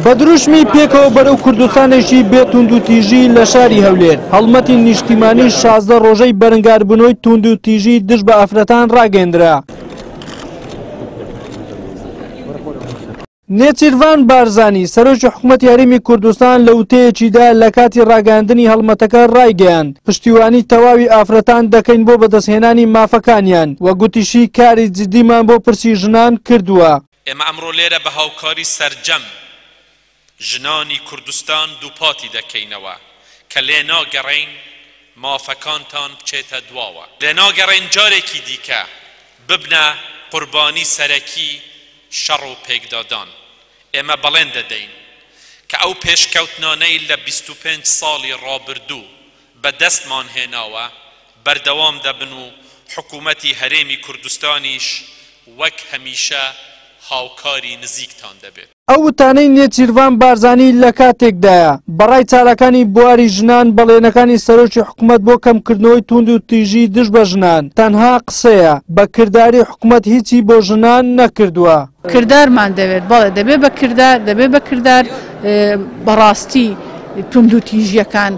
بە دروشمی پێکەوە بەرەو کوردستانێکی بێ توندوتیژی لە شاری هەولێر هەڵمەتی نیشتیمانی 16 ڕۆژەی بەرەنگاربوونەوەی توندوتیژی دژ بە ئافرەتان ڕاگەندرا. نێچیرڤان بارزانی، سەرۆکی حکومەتی هەرێمی کوردستان لە وتەیەکیدا لە کاتی ڕاگەیاندنی هەڵمەتەکە ڕایگەیاند، پشتیوانی تەواوی ئافرەتان دەکەین بۆ بەدەستهێنانی مافەکانیان و گوتیشی کاری جدیمان بۆ پرسی ژنان کردووە. ئێمە ئەمڕۆ لێرە بە هاوکاری سەرجەم ژنانی کوردستان دووپاتی دەکەینەوە کە لێناگەڕێین مافەکانتان بچێتە دواوە، لێناگەڕێین جارێکی دیکە ببنە قوربانی سەرەکی شەڕ و پێکدادان. ئێمە بەڵێن دەدەین کە ئەو پێشکەوتنانەی لە 25 ساڵی ڕابردوو بە دەستمان هێناوە، بەردەوام دەبن و حکوومەتی هەرێمی کوردستانیش وەک هەمیشە هاوکاری نزیکتان دەبێت. ئەو وتانەی نێچیرڤان بارزانی لە کاتێکدایە، بەڕای چالاکانی بواری ژنان بەڵێنەکانی سەرۆکی حکومەت بۆ کەمکردنەوەی توندوتیژی دژ بە ژنان تەنها قسەیە، بە کرداری حکومەت هیچی بۆ ژنان نەکردووە. کردارمان دەوێت، بەڵێ دەبێت بە کردار، دەبێت بە کردار بەڕاستی توندوتیژییەکان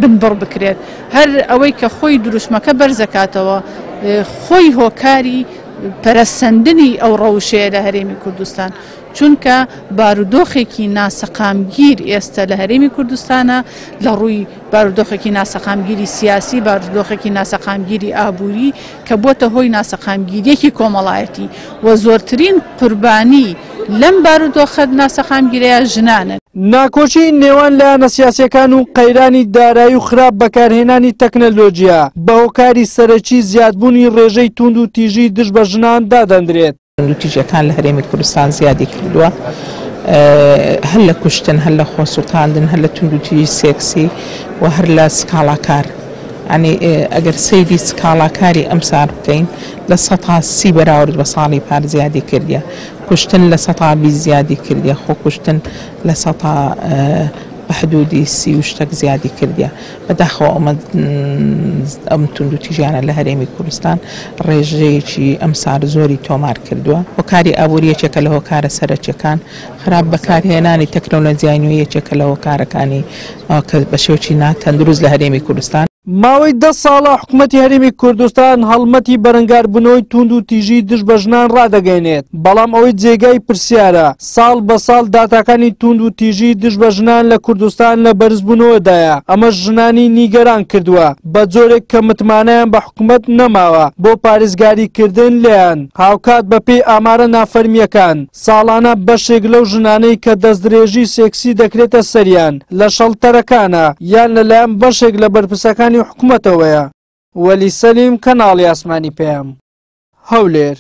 بنبڕ بکرێت. هەر ئەوەی کە خۆی دروشمەکە بەرزەکاتەوە خۆی هۆکاری پەرەسەندنی ئەو ڕەوشەیە لە هەرێمی کوردستان، چونکە بارودۆخێکی ناسەقامگیر ئێستا لە هەرێمی کوردستانە لە ڕووی بارودۆخێکی ناسەقامگیری سیاسی، بارودۆخێکی ناسەقامگیری ئابووری کە بۆتە هۆی ناسەقامگیریەکی کۆمەڵایەتی و زۆرترین قوربانی لەم بارودۆخە ناسەقامگیرەیە ژنانن. ناکۆکی نێوان لایەنە سیاسیەکان و قەیرانی دارایی و خراپ بەکارهێنانی تەکنەلۆجیا بە هۆکاری سەرەکی زیادبوونی ڕێژەی توندوتیژی دژ بە ژنان دادەندرێت. توندوتیژیەکان لە هەرێمی کوردستان زیادی کردووە، هەر لە کوشتن، هەر لە خۆسوتاندن، هەر لە توندوتیژی سێکسی و هەر لە سکاڵاکار. یانی ئەگەر سەیری سکاڵاکاری ئەمسار بکەین 30% بەراورد بە ساڵی پار زیادی کردیە. کوشتن 20% زیادی کردیە، خۆکوشتن لە سەتا بە حدودی 30 و شتەک زیادی کردیە. بەداخەوە ئەمە ئەم توندوتیژیانە لە هەرێمی کوردستان ڕێژەیەکی ئەمسار زۆری تۆمار کردووە. هۆکاری ئابووری یەکێکە لە هۆکارە سەرەکیەکان، خراپ بەکارهێنانی تەکنەلۆجیای نوێ یەکێکە لە هۆکارەکانی کە بە شێوەیەکی ناتەندروست لە هەرێمی کوردستان. ماوەی 10 ساڵە حکومەتی هەرێمی کوردستان هەڵمەتی بەرەنگاربوونەوەی توندوتیژی دژ بە ژنان ڕادەگەیەنێت، بەڵام ئەوەی جێگای پرسیارە ساڵ بە ساڵ داتاکانی توندوتیژی دژ بە ژنان لە کوردستان لە بەرزبوونەوەدایە، ئەمەش ژنانی نیگەران کردووە بە جۆرێک کە متمانەیان بە حکومەت نەماوە بۆ پارێزگاریکردن لێیان. هاوکات بەپێی ئامارە نافەرمییەکان ساڵانە بەشێک لەو ژنانەی کە دەستدرێژی سێکسی دەکرێتە سەریان لە شەڵتەرەکانە یان لەلایەن بەشێک لە بەرپرسەکانی حکومەتەوەیە. وەلی سەلیم، کەناڵی ئاسمانی پەیام، هەولێر.